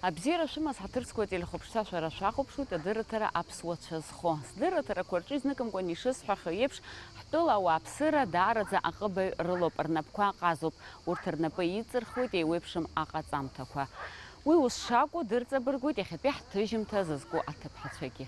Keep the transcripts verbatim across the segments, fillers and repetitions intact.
Абзиара шәымаз, ҳаҭыр зқәу ателехәаԥшцәа, шәара шәахәаԥшуеит адырраҭара Аԥсуа цәа зхо. Сдырраҭарақәа рҿы изныкымкәан ишысҳәахьоу еиԥш, ҳтәыла ауааԥсыра даараӡа аҟыбаҩ рылоуп, рнапқәа аҟазоуп, урҭ рнапы иҵырхуеит еиуеиԥшым аҟаҵамҭақәа. Уи ус шакәу дырҵабыргуеит иахьатәи ҳҭыжьымҭа зызку аҭыԥҳацәагьы.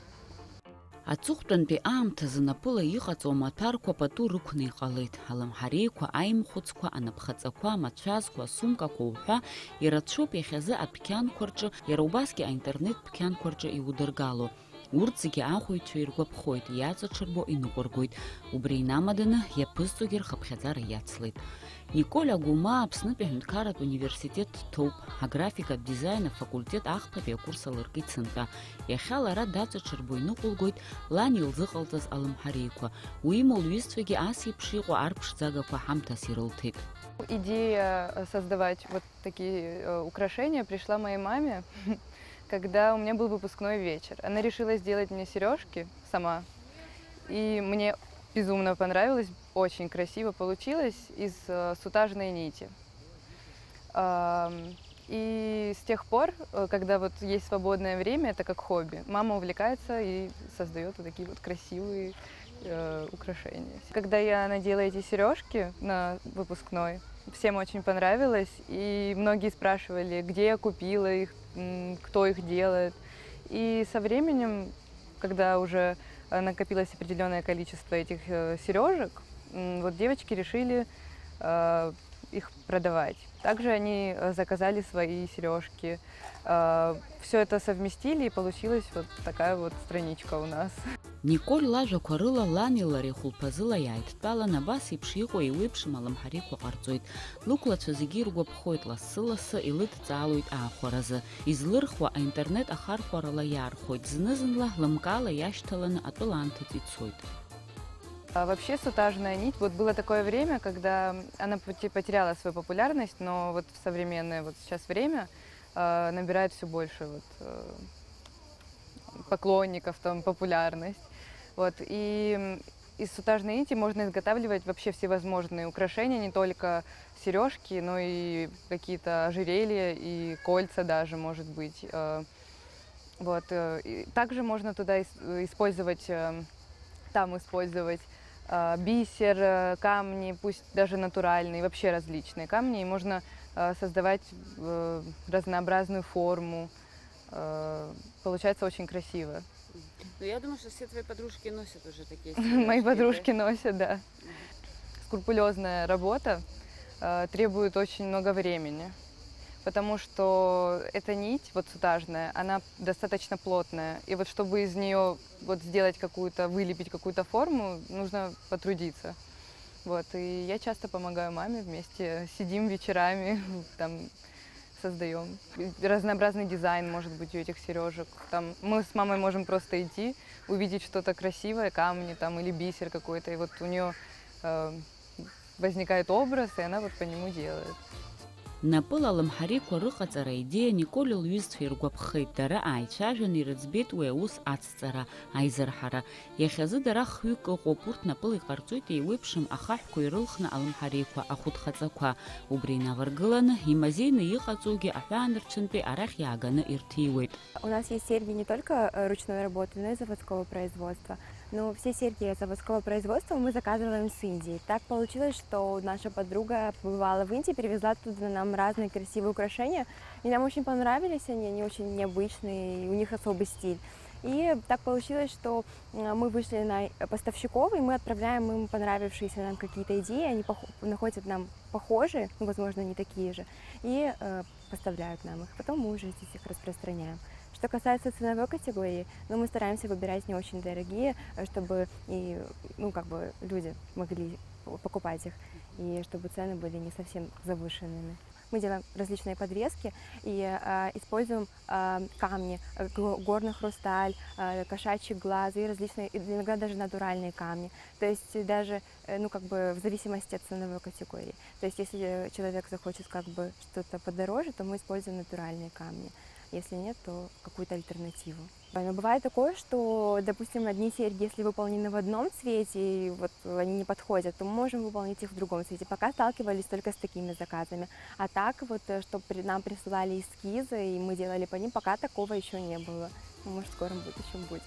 Аҵыхәтәантәи аамҭазы напыла иҟаҵоу амаҭәарқәа пату рықәны иҟалеит. Алымҳареиқәа, аимхәыцқәа, анапхаҵақәа, амацәазқәа, асумкақәа уҳәа ирацәоуп иахьазы адәқьанқәа рҿы, иара убасгьы аинтернет дәқьанқәа рҿы иудыргало. Урҭ зегьы ахәаҩцәа иргәаԥхоит, иаҵаҽырбо иныҟәыргоит. Убри инамаданы иаԥызҵогьы рхыԥхьаӡара иацлеит. Николь Агәымаа Аԥснытәи аҳәынҭқарратә университет дҭоуп, аграфикатә дизайн афакультет ахԥатәи акурс алыркит сынтәа. Иахьа лара даҵаҽырбо иныҟәылгоит лан илзыҟалҵаз алымҳареиқәа. Уимоу, лҩызцәагьы ас еиԥш иҟоу арԥшӡагақәа ҳамҭас ирылҭеит. Идея, э, создавать вот такие, э, украшения пришла моей маме, когда у меня был выпускной вечер. Она решила сделать мне сережки сама. И мне безумно понравилось, очень красиво получилось, из, э, сутажной нити. Ам, и с тех пор, э, когда вот есть свободное время, это как хобби, мама увлекается и создаёт вот такие вот красивые, э, украшения. Когда я надела эти серёжки на выпускной, всем очень понравилось, и многие спрашивали, где я купила их, м, кто их делает. И со временем, когда уже, э, накопилось определённое количество этих, э, серёжек, м, вот девочки решили, э, их продавать. Также они, э, заказали свои серёжки. Э, всё это совместили, и получилась вот такая вот страничка у нас. Николь лажәақәа рыла лани лареи хәылԥазыла иааидтәалан, абас еиԥш иҟоу еиуеиԥшым алымҳареиқәа ҟарҵоит. Лықәлацәа зегьы иргәаԥхоит, лассы-лассы илыдҵаалоит аахәаразы. Излырхуа аинтернет ахархәарала иаархәоит, зны-зынла лымкаала иашьҭаланы атәыла анҭыҵ ицоит. А вообще сутажная нить, вот было такое время, когда она поте-, потеряла свою популярность, но вот в современное вот сейчас время, а, набирает всё больше вот, э, поклонников, там, популярность. Вот, и, м, из сутажной нити можно изготавливать вообще всевозможные украшения, не только серёжки, но и какие-то ожерелья и кольца даже, может быть, э, Вот, э, и также можно туда ис-, э, использовать, э, там использовать, э, бисер, э, камни, пусть даже натуральные, вообще различные камни, и можно, э, создавать, э, разнообразную форму. Э, получается очень красиво. Ну, я думаю, что все твои подружки носят уже такие Мои серёжки, да? Подружки носят, да. Скрупулёзная работа, э, требует очень много времени, потому что эта нить, вот сутажная, она достаточно плотная. И вот чтобы из неё вот сделать какую-то, вылепить какую-то форму, нужно потрудиться. Вот, и я часто помогаю маме, вместе сидим вечерами, там, создаём. Разнообразный дизайн может быть у этих серёжек. Там мы с мамой можем просто идти, увидеть что-то красивое, камни там или бисер какой-то, и вот у неё, э, возникает образ, и она вот по нему делает. Напыла алымҳареиқәа рыҟаҵара аидеиа Николь лҩызцәа иргәаԥхеит, дара ааицәажәаны ирыӡбеит уи аус ацҵара, аизырҳара. Иахьазы дара хҩык ыҟоуп, урҭ напыла иҟарҵоит еиуеиԥшым ахаҳәқәа ирылхны алымҳареиқәа, ахәыдхаҵақәа. Убри инаваргыланы, имазеины иҟаҵоугьы аҳәаанырцәынтәи арахь иааганы ирҭиуеит. У нас есть серьги не только, э, ручной работы, но и заводского производства. Ну, все серьги заводского производства мы заказываем с Индии. Так получилось, что наша подруга побывала в Индии, привезла оттуда нам разные красивые украшения. И нам очень понравились они, они очень необычные, и у них особый стиль. И так получилось, что, м, мы вышли на поставщиков, и мы отправляем им понравившиеся нам какие-то идеи, они пох-, находят нам похожие, ну, возможно, не такие же, и, э, поставляют нам их. Потом мы уже здесь их распространяем. Что касается ценовой категории, ну, мы стараемся выбирать не очень дорогие, э, чтобы и, ну, как бы люди могли п-, покупать их, и чтобы цены были не совсем завышенными. Мы делаем различные подвески и, а, используем, а, камни, э, го-, горный хрусталь, а, кошачий глаз и различные, и иногда даже натуральные камни. То есть даже, э, ну, как бы в зависимости от ценовой категории. То есть если, э, человек захочет как бы что-то подороже, то мы используем натуральные камни. Если нет, то какую-то альтернативу. Но бывает такое, что, допустим, одни серьги, если выполнены в одном цвете, и вот они не подходят, то мы можем выполнить их в другом цвете. Пока сталкивались только с такими заказами. А так вот, э, чтоб при-, нам присылали эскизы, и мы делали по ним, пока такого ещё не было. Ну, может, в скором будущем будет.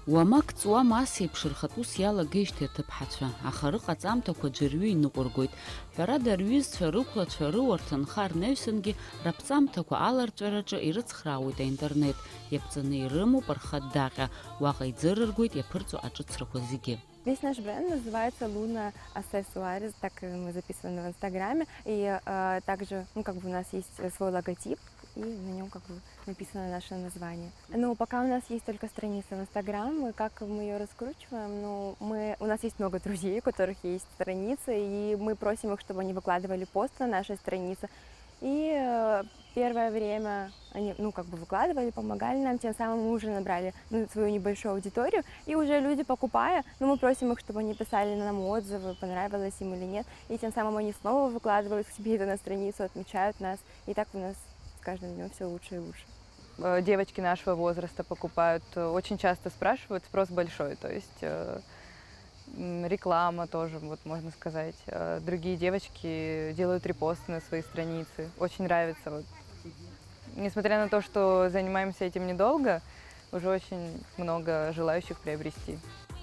Уамак ҵуам ас еиԥш рхатә ус иалагеижьҭеи аҭыԥҳацәа, аха рыҟаҵамҭақәа ӡәырҩы иныҟәыргоит. Ҳәарада, рҩызцәа, рықәлацәа, рыуа, рҭынха, рнаҩсангьы раԥҵамҭақәа аларҵәараҿы ирыцхраауеит аинтернет, иаԥҵаны ирымоуп рхатә даҟьа, уаҟа иӡырыргоит иаԥырҵо аҿыцрақәа зегьы. Весь наш бренд называется Luna Accessoires, так, э, мы записаны в Инстаграме. И, э, также, ну, как бы у нас есть, э, свой логотип, и на нём как бы написано наше название. Ну, пока у нас есть только страница в Инстаграм, и как мы её раскручиваем? Ну, мы, у нас есть много друзей, у которых есть страницы, и мы просим их, чтобы они выкладывали пост на нашей странице. И, э, первое время они, ну, как бы выкладывали, помогали нам, тем самым мы уже набрали, ну, свою небольшую аудиторию, и уже люди, покупая, ну, мы просим их, чтобы они писали нам отзывы, понравилось им или нет, и тем самым они снова выкладывают к себе это на страницу, отмечают нас, и так у нас с каждым днём всё лучше и лучше. Э, девочки нашего возраста покупают, э, очень часто спрашивают, спрос большой, то есть, э, м, реклама тоже, вот можно сказать. Э, другие девочки делают репосты на свои страницы. Очень нравится. Вот. Несмотря на то, что занимаемся этим недолго, уже очень много желающих приобрести.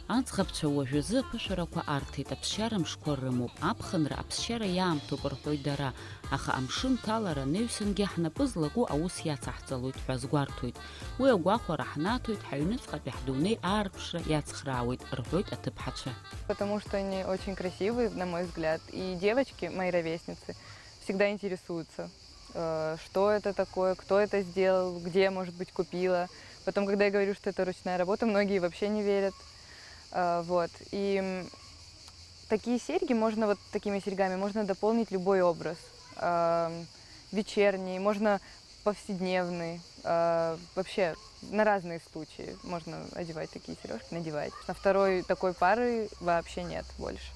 Аӡӷабцәа уажәазы аԥышәарақәа арҭеит, аԥсшьара мшқәа рымоуп, аԥхынра аԥсшьара иаамҭоуп рҳәоит дара, аха амшын ҭалара анаҩсангьы ҳнапы злаку аус иацаҳҵалоит ҳәа азгәарҭоит. Уи агәахәара ҳнаҭоит, ҳаҩныҵҟатәи ҳдунеи аарԥшра иацхраауеит, рҳәоит аҭыԥҳацәа. Потому что они очень красивые, на мой взгляд, и девочки, мои ровесницы, всегда интересуются, э, что это такое, кто это сделал, где, может быть, купила. Потом, когда я говорю, что это ручная работа, многие вообще не верят. Э, вот. И, м, такие серьги можно, вот такими серьгами можно дополнить любой образ. Эм, вечерний, можно повседневный. Э, вообще на разные случаи можно одевать такие серёжки, надевать. На второй такой пары вообще нет больше.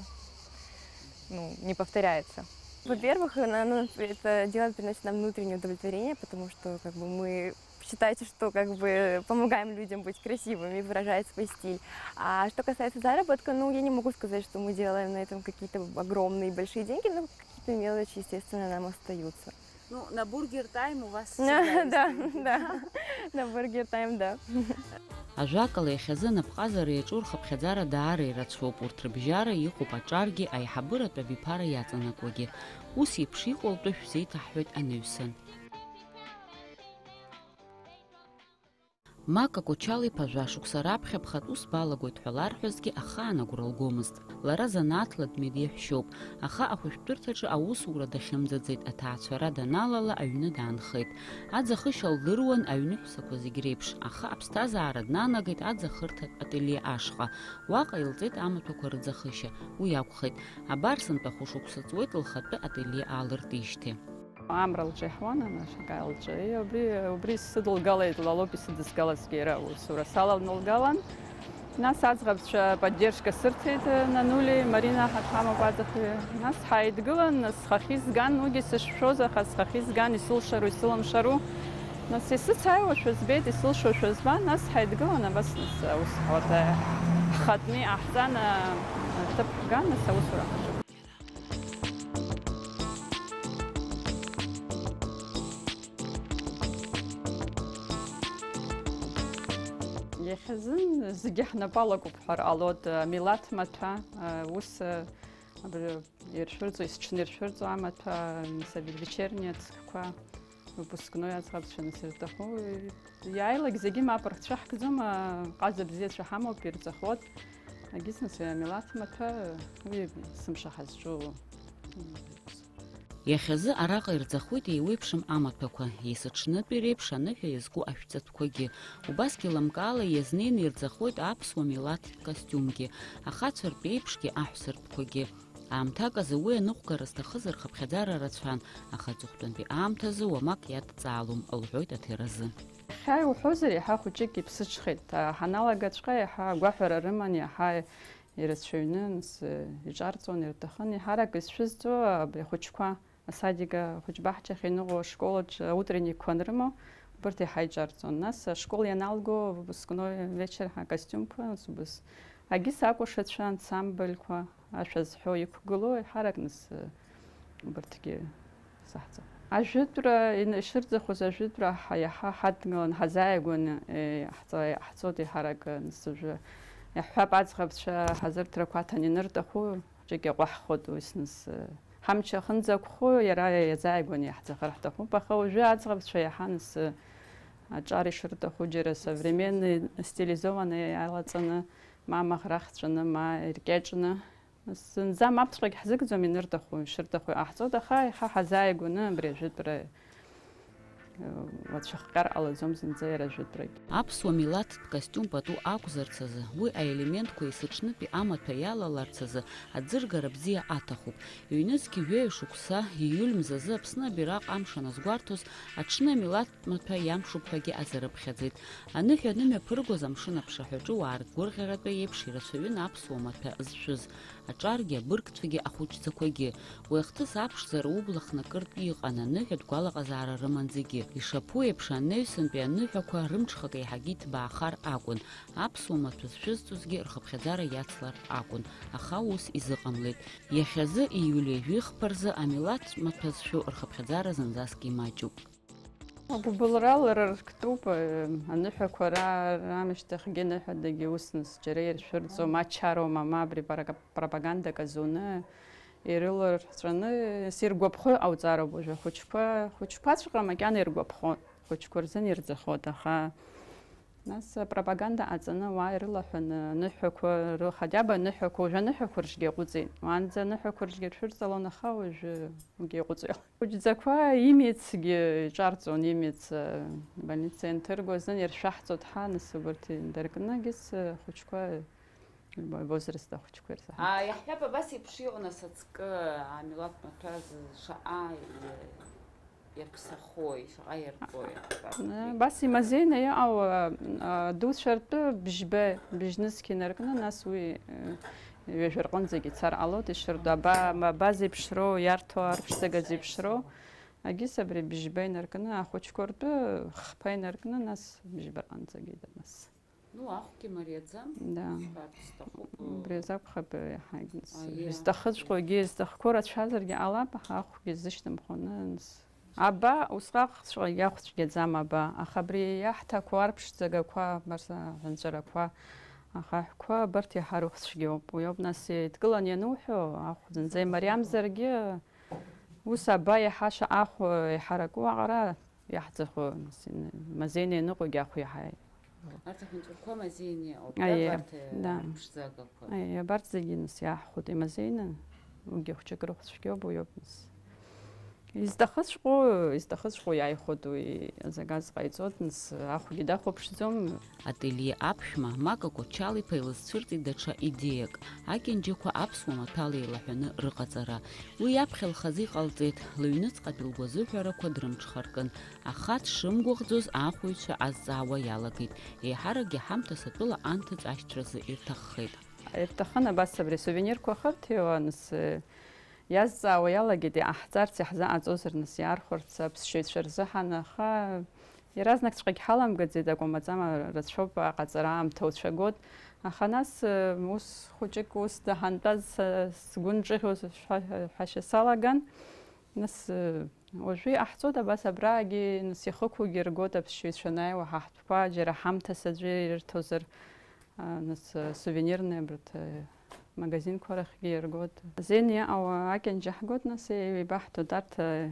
Ну, не повторяется. Во-первых, она, ну, это дело приносит нам внутреннее удовлетворение, потому что как бы мы считаете, что как бы помогаем людям быть красивыми, выражать свой стиль. А что касается заработка, ну, я не могу сказать, что мы делаем на этом какие-то огромные большие деньги, но какие-то мелочи, естественно, нам остаются. Ну, на Бургер Тайм у вас всегда есть деньги. Да, да. На Бургер Тайм, да. Ажәакала, иахьазы анапҟазара иаҿу рхыԥхьаӡара даара ирацәоуп, урҭ рыбжьара иҟоуп аҿаргьы, аиҳабыратә абиԥара иаҵанакуагьы. Ус еиԥш иҟоу атәы шәзеиҭаҳҳәоит анаҩсан. Мака Кочал-иԥа жәа-шықәса раԥхьа ԥхатәыс балагоит ҳәа ларҳәазгьы ахаан агәра лгомызт. Лара занааҭла дмедеҳәшьоуп, аха ахәышәтәырҭаҿы аусура дахьымӡаӡеит, аҭаацәара даналала аҩны даанхеит. Аӡахышьа лдыруан аҩныҳәсақәа зегь реиԥш, аха аԥсҭазаара днанагеит аӡахырҭатә ателье ашҟа. Уаҟа илҵеит амаҭәақәа рыӡахышьа, уи акәхеит. Абар сынтәа хәышықәса ҵуеит лхатәы ателье аалыртижьҭеи. Амра лҿы иаҳуан, анашьак лҿы. И убри, убри сыдылгалеит, лалоуп исыдызгалазгьы иара аусура. Салалан лгалан. Нас аӡӷабцәа поддержка сырҭеит, Нанули, Марина ҳәа дҳамоуп аӡахҩы. Нас ҳаидгылан, схахьы изган, уигьы сышшәоз, аха схахьы изган, исылшару, исылымшару. Нас исыцааиуашәа збеит, исылшошәа збан, нас ҳаидгылан, абас нас аус ҳуата ҳхатәны иҟаҳҵан, аҭыԥ ҳган, нас аусура ҳаҿын. Иахьазын зегьы ҳнапы алакуп ҳәа ҟалоит, амилаҭ маҭәа, ус абри иршәырҵо, есҽны иршәырҵо амаҭәа, нас абри вечерниа ҵкқәа, выпускной аӡӷабцәа нас ирҭаху, иааилак зегьы мап рцәаҳкӡом, ҟаза бзиацәа ҳамоуп, ирҵахоит, агьыцныс амилаҭ маҭәа, уи сымша ҳазҿу. Иахьазы араҟа ирӡахоит еиуеиԥшым амаҭәақәа, есыҽнытәи реиԥш аныҳәа иазку ашәҵатәқәагьы. Убасгьы лымкаала иазнеины ирӡахоит аԥсуа милаҭтә костиумгьы, ахацәартә еиԥшгьы аҳәсартәқәагьы. Аамҭак азы уи аныҟәгара зҭахыз рхыԥхьаӡара рацәан, аха аҵыхәтәантәи аамҭазы уамак иадҵаалом, лҳәоит аҭеразы. Иахьа иуҳәозар, иаҳа хәыҷык иԥсыҽхеит. Ҳаналагаҵәҟьа иаҳа агәаҳәара рыман, иаҳа ирацәаҩны, нас, иҿарҵон, ирҭахын. Еиҳарак изшәызҵо абри ахәыҷқәа асадик ахәыҷбаҳчахь иныҟәо ашкол аҿы аутренникқәа анрымоу, Убырҭ иаҳа иҿарҵон. Нас ашкол ианалго, выпускной вечер ҳа акостиумқәа, ус убыс. Агьыс акәашацәа, ансамбльқәа, ашәа зҳәо иқәгылоу, еиҳарак нас, убырҭгьы саҳҵап. Ажәытәра, ин-, ишырӡахоз ажәытәра ҳа-, иаҳа ҳадгылан, ҳазааигәаны, е, ҳҵа-, ҳцоит еиҳарак, нас, уажәы. Иаҳҳәап, аӡӷабцәа ҳазырҭрақәа аҭан инырҭаху, ҿык иаҟәаҳхоит уи, нас, ҳамч ахьынӡақәхо, иара иазааигәаны иаҳӡахар ҳҭахуп, аха уажәы аӡӷабцәа иаҳа, нас, аҿар ишырҭаху, џьара современный, стилизованный иалаҵаны, ма маӷра хҵәаны, ма иркьаҿны. Зынӡа мапҵәҟьагь ҳзыгӡом, инырҭаху, ишырҭаху иҟаҳҵоит, аха иаҳа ҳазааигәаны абри ажәытәра, э, уацәыхҟьар ҟалаӡом зынӡа иара ажәытәрагь. Аԥсуа милаҭтә костиум пату акәзарц азы, уи аелементқәа есыҽнытәи амаҭәа иалаларц азы аӡыргара бзиа аҭахуп. Ҩнызқьи жәаҩа шықәса, ииуль мзазы Аԥсны абираҟ амш аназгәарҭоз, аҽны амилаҭтә маҭәа иамшуп ҳәагьы азырыԥхьаӡеит. Аныҳәа анымҩаԥыргоз амшын аԥшаҳәаҿы уаартгәырӷьаратәы еиԥш ирацәаҩын аԥсуа маҭәа зшәыз. Аҿаргьы, абыргцәагьы, ахәыҷӡақәагьы. Уи ахҭыс аԥшӡара убла хнакыртә иҟан, аныҳәатә гәалаҟазаара рыман зегьы. Ишаԥу еиԥш, анаҩсантәи аныҳәақәа рымҽхак еиҳагьы иҭбаахар акәын. Аԥсуа маҭәа зшәызҵозгьы рхыԥхьаӡара иацлар акәын, аха ус изыҟамлеит. Иахьазы, ииуль ҩажәи хԥа рзы, амилаҭтә маҭәа зшәу рхыԥхьаӡара зынӡаск имаҷуп. Агәыбылра лара рктәуп, э, аныҳәақәа ра-, раамышьҭахьгьы аныҳәадагьы ус нас џьара иршәырҵом, ачароума, ма абри пара-, пропагандак азуны ирыларҵәаны, сиргәаԥхо иҟауҵароуп уажәы ахәыҷқәа, хәыҷқәаҵәҟьа макьана иргәаԥхон, хәыҷқәа рзын ирӡахоит, аха нас апропаганда аҵаны уа ирылаҳәаны аныҳәақәа ры-, хотя бы аныҳәақәа, уажәы аныҳәақәа рҿгьы иаҟәыҵит. Уаанӡа аныҳәақәа рҿгьы ршәырҵалон, аха уажәы уигьы иаҟәыҵ-, Хәыҷӡақәа имецгьы иҿарҵон, имец, э, больница ианҭырго азын иршәаҳҵоит ҳәа, нас убарҭ инаркны, егьыс, э, хәыҷқәа, возраст ахәыҷқәа ирзаҳаит. Аа, иаҳҳәап, абас еиԥш иҟан асацкы, амилаҭ маҭәа зы-, шаҟа иа-, иаԥсахои, шаҟа иарҵои, аҳәа. Э, абас имазеины иҟоу, э, э, дуцәа ртәы бжьба, бжьнызқь инаркны, нас уи, э, ҩажәа рҟынӡагь ицар ҟалоит, ишыртәу аба-, аба зеиԥшроу, иарҭо арԥшӡага зеиԥшроу, агьыс абри бжьба инаркны, ахәыҷқәа ртәы хԥа инаркны, нас бжьба рҟынӡагь ида, нас. Ну, ахәгьы мариаӡам, да, сҳәарц сҭахуп. Убри азы акәхап, иаҳагьы, нас, аиеи, изҭахыҵәҟьоугьы, изҭахқәоу рацәазаргьы ҟалап, аха ахәгьы зышьҭымхуаны, нас, аба, усҟакҵәҟьагьы ахә цәгьаӡам аба, аха абри иаҳҭақәоу арԥшӡагақәа, абарҭ аҳәынҵәарақәа, ахаҳәқәа, абарҭ иаҳа рыхә цәгьоуп. Уи ауп, нас, еидкылан иануҳәо, ахә зынӡа имариамзаргьы, ус аба иаҳа шаҟа ахә еиҳараку аҟара иаҳӡахо, нас, ин-, мазеины ианыҟоугьы ахә иаҳа Арҭ ахәынҵәрақәа мазеины иҟоуп, аиеи, да, абарҭ, да, арԥшӡагақәа? Аиеи, абарҭ зегьы, нас, иаҳхәоит имазеины, уигьы хәҷык рыхә цәгьоуп, уи ауп, нас. Изҭахыҵәҟьоу, изҭахыҵәҟьоу иааихәоит уи, азаказ ҟаиҵоит, нас, ахәгьы дахәаԥшӡом. Ателье аԥшәма Мака Кочал-иԥа илызцәырҵит даҽа идеиак, акьанџьақәа аԥсуа маҭәала еилаҳәаны рыҟаҵара. Уи иаԥхьа лхазы иҟалҵеит, лыҩныҵҟатәи лгәазыҳәарақәа дрымҽхаркын. Аха дшымгәыӷӡоз ахәаҩцәа азҵаауа иалагеит. Еиҳаракгьы ҳамҭас атәыла анҭыҵ ашьҭразы ирҭаххеит. Ирҭахын абас абри асувенирқәа ахырҭиуа, нас, иазҵаауа иалагеит, иҟаҳҵарц иаҳзыҟаҵозар, нас, иаархәарц аԥсшьаҩцәа рзыҳәан, аха иаразнакҵәҟьагь ҳаламгаӡеит, акәамаҵама рацәоуп, аҟаҵара аамҭа уцәагоит. Аха нас, ус хәыҷык ус даҳантәаз са сгәы нҿыӷьуа ҳәа-, ҳәашьа салаган, нас, Уажәы иҟаҳҵоит абас абраагьы, нас, ихықәугьы иргоит аԥсшьаҩцәа анааиуа, ҳа ҳтәқәа џьара ҳамҭас аӡәы ирырҭозар, а, нас, а, сувенирные абарҭ, а, магазинқәа рахьгьы иргоит. Зен иаҟауа акьанџьа ҳгоит, нас, еибаҳҭоит арҭ, а,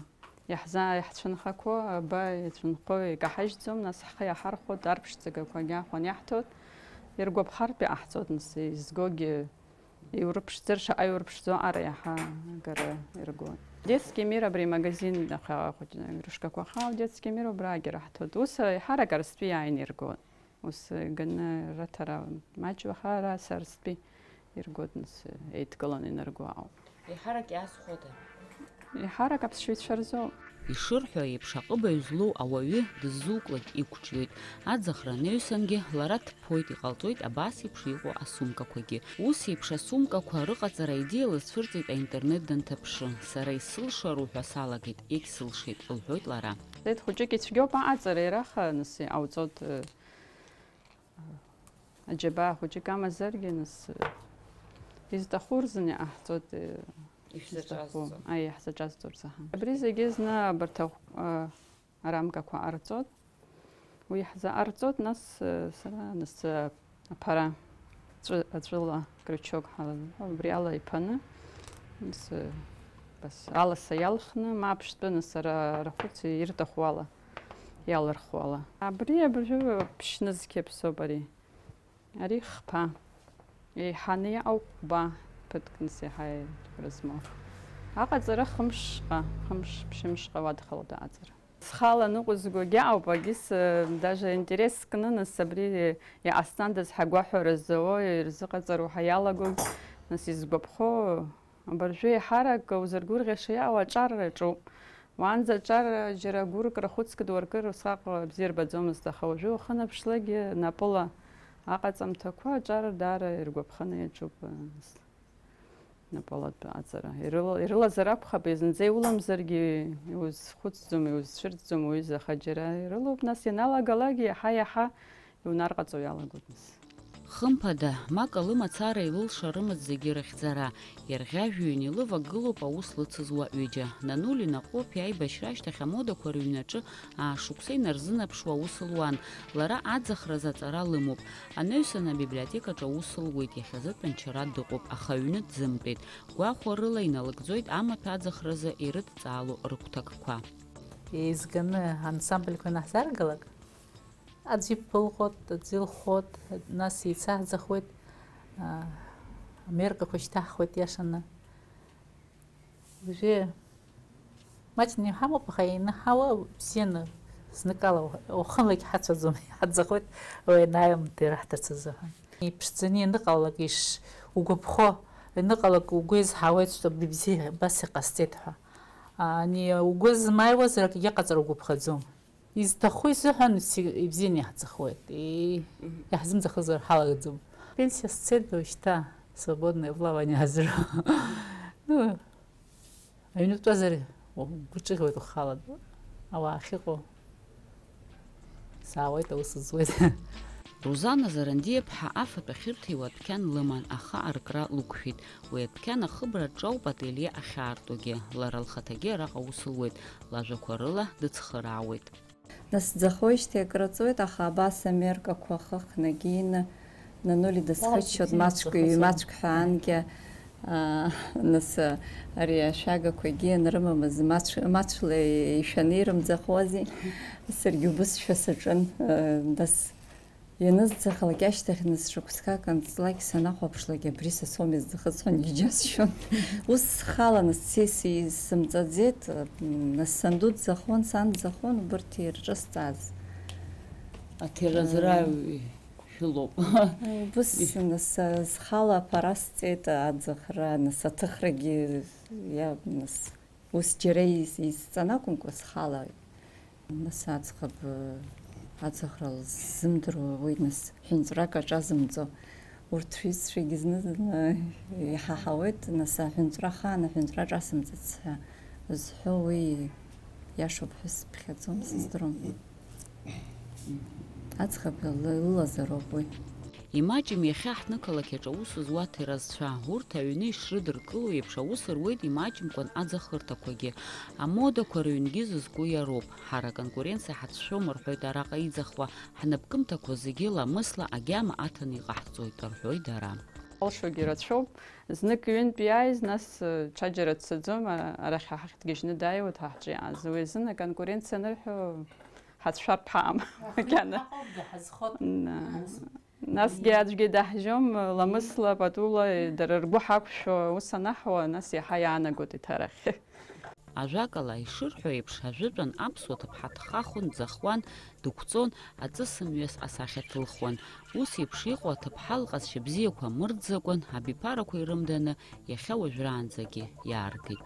иаҳза-, иаҳцәынхақәо, аба ицәынхо икаҳажьӡом, нас ҳхы иаҳархәоит, арԥшӡагақәагьы аахәан иаҳҭоит, иргәаԥхартә иҟаҳҵоит, нас, изгогьы Иурыԥшӡар, шаҟа иурыԥшӡо аҟара иаҳа агара иргоит. Детский мир абри амагазин, аха хәыҷ-, игрушкақәа хау, детский мир убраагьы раҳҭоит. Ус еиҳарак Арстәи иааины иргоит. Ус иганы рыҭара маҷу, аха ара Арстәи иргоит, нас еидкыланы инарго ауп. Еиҳарак иаазхәода? Еиҳарак аԥсшьаҩцәа рзоуп. Ишырҳәо еиԥш, аҟыбаҩ злоу ауаҩы дыззуклак иқәҿиоит. Аӡахра анаҩсангьы лара дԥоит, иҟалҵоит абас еиԥш иҟоу асумкақәагьы. Ус еиԥш асумкақәа рыҟаҵара аидеиа лызцәырҵит аинтернет данҭаԥшы. Сара исылшару ҳәа салагеит, егьсылшеит, лҳәоит лара. Зеит хәыҷык ицәгьоуп аҟаҵара, иараха нас иҟауҵоит, э, Аџьабаа хәыҷык амазаргьы, нас, изҭаху рзын иҟаҳҵоит, изҭаху, ишәзаҿазҵо. Аи, иаҳзаҿазҵо рзаҳан. Абри зегьы зны абарҭ ахә-, а, арамкақәа ҟарҵоит. Уи ҳзаҟарҵоит, нас, сара, нас, аԥара ҵәы-, аҵәыла крючок ҳала-, убри ала иԥаны, нас, бас, аласа иалхны, ма аԥштәы, нас, ара, рахәыц ирҭаху ала. Иалырхуала. Абри абыржәы ԥшьнызқьыԥсоуп ари. Ари хԥа. Еиҳаны иҟоуп хәба, ԥыҭк нас иаҳа рызмоу. Аҟаҵара хымшҟа, хымш, ԥшьымшҟа уадхалоит аҟаҵара. Схала ныҟәызгогьы ауп, агьыс, даже интерес кны, нас абри иҟасҵандаз ҳәа агәаҳәара зауа ирзыҟаҵароу ҳәа иалагогь, нас изгәаԥхо. Абыржәы еиҳарак узыргәырӷьаша иаауа аҿар аҿоуп. Уаанӡа аҿар џьара гәырк рахәыцк дуаркыр усҟак бзиа рбаӡомызт, аха уажәы ухынаԥшлакгьы напыла аҟаҵамҭақәа аҿар даара иргәаԥханы иаҿуп, э, напылатә аҵара. Ирыла-, ирылазар акәхап, зынӡа иуламзаргьы, иузхәыцӡом, иузцәырҵӡом уҩыза, аха џьара ирылоуп, нас ианалагалак иаҳа-иаҳа Иунарҟаҵо иалагоит нас. Хымԥада, Мака лымацара илылшарымызт зегьы рыхьӡара. Ирӷьажәҩан илывагылоуп аус лыцызуа ҩыџьа. Нанули Наҟәыԥи аибашьра ашьҭахь амодақәа рыҩнаҿы аашықәса инарзынаԥшуа аус луан. Лара аӡахразы аҵара лымоуп. Анаҩсан абиблиотекаҿы аус луеит, иахьазы тәанчара дыҟоуп, аха аҩны дзымтәеит. Гәахәарыла иналыгӡоит амаҭәа аӡахразы ирыдҵаало рыгәҭакқәа. Еизганы ансамбльқәа ианаҳзааргалак, аӡә иԥылҟот, аӡә илхот, нас еицаҳӡахуеит, аа, амеркақәа шьҭаҳхуеит иашаны. Уажәы маҷны иҳамоуп, аха ианаҳауа бзианы, зныкала уахынлагь ҳацәаӡом, иҳаӡахоит, уи анаҩымҭа ираҳҭарц азыҳәан. Иԥшӡаны ианыҟалалак иш-, угәаԥхо, ианыҟалак угәы иазҳауеит, что абри бзиа, абас иҟасҵеит ҳәа. Ани угәы змааиуазар акгьы аҟаҵара угәаԥхаӡом. Изҭаху изыҳәан си-, ибзианы иаҳӡахуеит. Ии, мгм, иаҳзымӡахызар ҳалагӡом. Пенсиа сцеит уажәшьҭа, свободное плавание ҳазыруа. Ну, аҩны бтәазар, угәы ҿыӷьуеит ухала. Ауаа ахьыҟоу. Саауеит, аус зуеит. Рузана Зарандиаԥҳа афатә ахьырҭиуа адәқьан лыман, аха аркра лықәшәеит. Уи адәқьан ахыбраҿы ауп ателье ахьаартугьы. Лара лхаҭагьы араҟа аус луеит. Лажәақәа рыла дыцхыраауеит. Насӡахоижьҭеи акры ҵуеит, аха абас амеркақәа хыхны, геины, Нанули дысхыччоит, Даара маҷк, ибзианы ҩ-, маҷк ҳәаангьы, аа, нас, ари ашәагақәагьы анрымамыз, маҷ-, маҷла ишәаны ирымӡахуази? Саргьы убысшәа саҿын, аа, нас Ианысӡахалак ашьҭахь, нас шықәсқак анҵлак санахәаԥшлак, абри са соума изӡахыз ҳәа иџьасшьон. Ус схаланы сцеи сисымҵаӡеит, нас санду дзахон, сан дзахон, убырҭ ирҿысҵаз. Аҭира зраҩ шәылоуп. Убыс, нас, схала аԥара сҵеит аӡахра, нас аҭыхрагьы, иа-, нас. Ус џьара ис-, исҵан акәымкәа, схала. Нас аӡӷаб, аӡахра лзымдыруа уи, нас, ҳәынҵәрак аҿазымҵо. Урҭ рҩызцәагьы зны-зынла иҳаҳауеит, нас, аҳәынҵәра ахаан аҳәынҵәра аҿасымҵац ҳәа зҳәо уи иашоуп ҳәа сыԥхьаӡом, сыздырам. Аӡӷаб лы-, лылазароуп уи. Имаҷым иахьа ҳнықалақь аҿы аус зуа аҭиразцәа, урҭ аҩны ишрыдыркыло еиԥш аус руеит имаҷымкәан аӡахырҭақәагьы. Амодақәа рыҩнгьы зызку иароуп. Ҳара аконкуренциа ҳацәшәом, рҳәоит араҟа иӡахуа, ҳнапкымҭақәа зегьы ламысла агьама аҭаны иҟаҳҵоит, рҳәоит дара. Алшогьы рацәоуп, знык ҩынтә иааиз, нас, ҽаџьара дцаӡом, а-, арахь ҳахьҭгьежьны дааиуеит ҳа ҳҿы иааз. Уи азын аконкуренциа анырҳәо, ҳацәшәартә ҳаҟам. Макьана. Ҳаҟоуп, даҳазхоит. На. Насгьы аӡәгьы даҳжьом, ламысла, патула, дара ргәы ҳақәшәо аус анаҳуа, нас иаҳа иаанагоит иҭарахь. Ажәакала, ишырҳәо еиԥш, ажәытәан аԥсуа ҭыԥҳа дхахәын, дӡахуан, дықәҵон, аҵыс мҩас асахьа ҭылхуан. Ус еиԥш иҟоу аҭыԥҳа лҟазшьа бзиақәа мырӡакәан, абиԥарақәа ирымданы, иахьа уажәраанӡагьы иааргеит.